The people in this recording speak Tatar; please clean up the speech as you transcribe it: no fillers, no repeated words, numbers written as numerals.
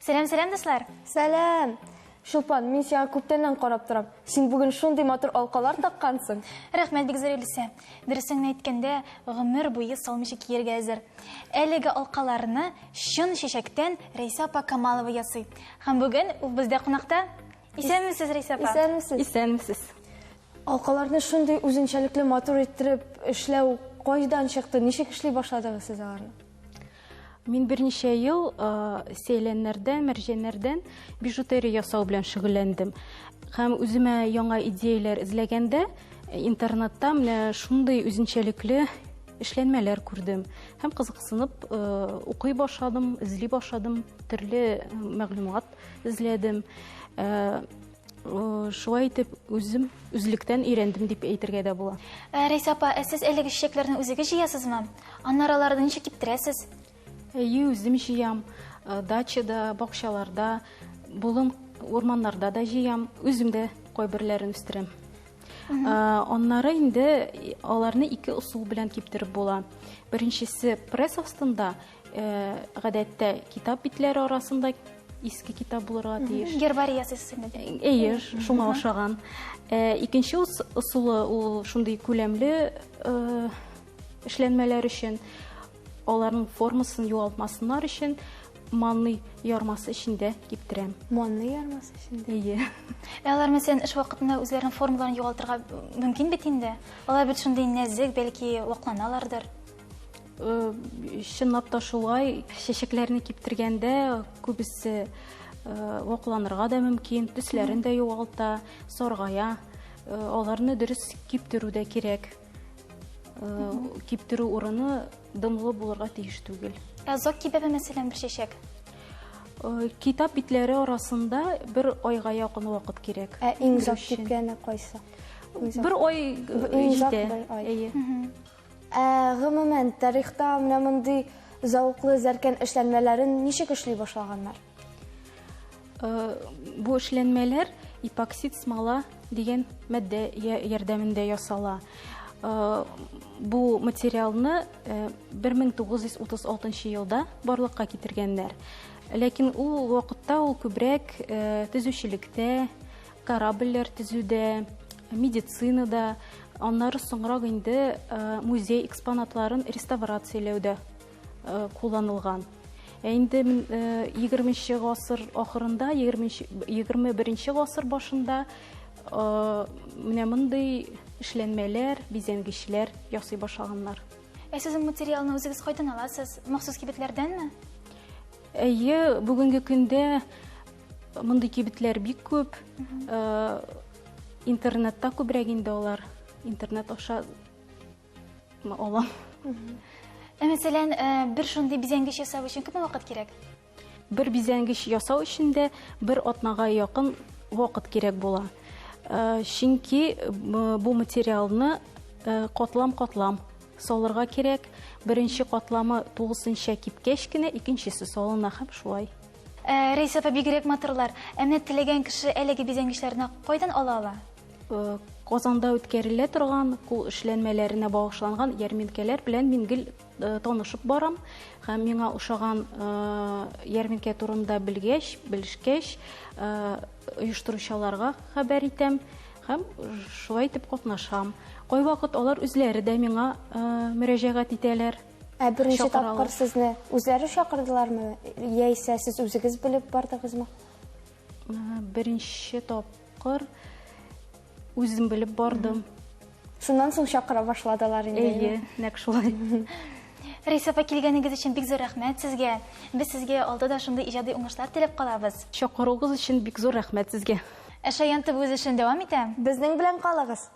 Сәлам, сәлам, дуслар! Сәлам! Чулпан, мин сиңа күптәннән карап торам. Син бүген шундый матур алкалар таккансың. Рәхмәт бик зур, Илсә. Дөресен генә әйткәндә, гомер буе салмыйча кияргә әзер. Әлеге алкаларны чын чәчәктән Рәйсә апа Камалова ясый. Һәм бүген ул бездә кунакта. Исәнмесез, Рәйсә апа. Исәнмесез. Исәнмесез. Алкаларны шундый үзенчәлекле матур иттереп эшләү кайдан чыкты? Ничек эшли башладыгыз сез аларны? Мин берничә ел сәйләннәрдән, мәрҗәннәрдән бижутерия ясау белән шөгыльләндем. Һәм үземә яңа идеяләр эзләгәндә интернетта менә шундый үзенчәлекле эшләнмәләр күрдем. Һәм кызыксынып укый башладым, эзли башладым, төрле мәгълүмат эзләдем. Шулай итеп үзем үзлектән өйрәндем дип әйтергә дә була. Рәйсә апа, ә сез әлеге чәчәкләрне үзегез җыясызмы? Аннары аларны ничек киптерәсез? Әйе, үзем җыям. Дачада, бакчаларда, болын, урманнарда да җыям. Үзем дә кайберләрен үстерәм. Аннары инде аларны ике ысул белән киптереп була. Беренчесе пресс астында, гадәттә китап битләре арасында иске китап булырга тиеш. Гербарий ясыйсыз инде. Әйе, шуңа охшаган. Икенче ысулы ул шундый күләмле эшләнмәләр өчен, аларның формасын югалтмасыннар өчен манный ярмасы эчендә киптерәм. Манный ярмасы эчендә? Әйе. Ә алар, мәсәлән, эш вакытында үзләренең формаларын югалтырга мөмкин бит инде. Алар бит шундый нәзек, бәлки вакланалардыр. Чынлап та шулай, чәчәкләрне киптергәндә күбесе вакланырга да мөмкин, төсләрен дә югалта, саргая. Аларны дөрес киптерү дә кирәк. Киптерү урыны дымлы булырга тиеш түгел. Ә озак кибәме, мәсәлән, бер чәчәк? Китап битләре арасында бер айга якын вакыт кирәк. Ә иң озак кипкәне кайсы? Бер ай җитә. Әйе. Ә гомумән, тарихта менә мондый зәвыклы зәркән эшләнмәләрен ничек эшли башлаганнар? Бу эшләнмәләр эпоксид смола дигән матдә ярдәмендә ясала. Бу материалны 1936 елда барлыкка китергәннәр. Ләкин ул вакытта ул күбрәк төзүчелектә, корабльләр төзүдә, медицинада, аннары соңрак инде музей экспонатларын реставрацияләүдә кулланылган. Ә инде 20 гасыр ахырында, 21 гасыр башында менә мондый эшләнмәләр, бизәнгечләр ясый башлаганнар. Ә сез материалны үзегез кайдан аласыз? Махсус кибетләрдәнме? Әйе, бүгенге көндә мондый кибетләр бик күп. Интернетта күбрәк инде алар. Интернет аша алам. Ә мәсәлән, бер шундый бизәнгеч ясау өчен күпме вакыт кирәк? Бер бизәнгеч ясау өчен дә бер атнага якын вакыт кирәк була. Чөнки бу материалны катлам-катлам салырга кирәк. Беренче катламы тулысынча кипкәч кенә икенчесе салына һәм шулай. Рәйсә апа, бигрәк матурлар. Ә менә теләгән кеше әлеге бизәнгечләрне кайдан ала ала? Казанда үткәрелә торган кул эшләнмәләренә багышланган ярминкәләр белән мин гел танышып барам. Һәм миңа ошаган ярминкә турында белгәч, белешкәч, оештыручыларга хәбәр итәм һәм шулай итеп катнашам. Кайвакыт алар үзләре дә миңа мөрәҗәгать итәләр. Ә беренче тапкыр сезне үзләре чакырдылармы, яисә сез үзегез белеп бардыгызмы? Беренче тапкыр үзем белеп бардым. Шуннан соң чакыра башладылар инде. Әйе, нәкъ шулай. Рәйсә апа, килгәнегез өчен бик зур рәхмәт сезгә. Без сезгә алда да шундый иҗади уңышлар теләп калабыз. Чакыруыгыз өчен бик зур рәхмәт сезгә. Ә Шаян ТВ үз эшен дәвам итә. Безнең белән калыгыз.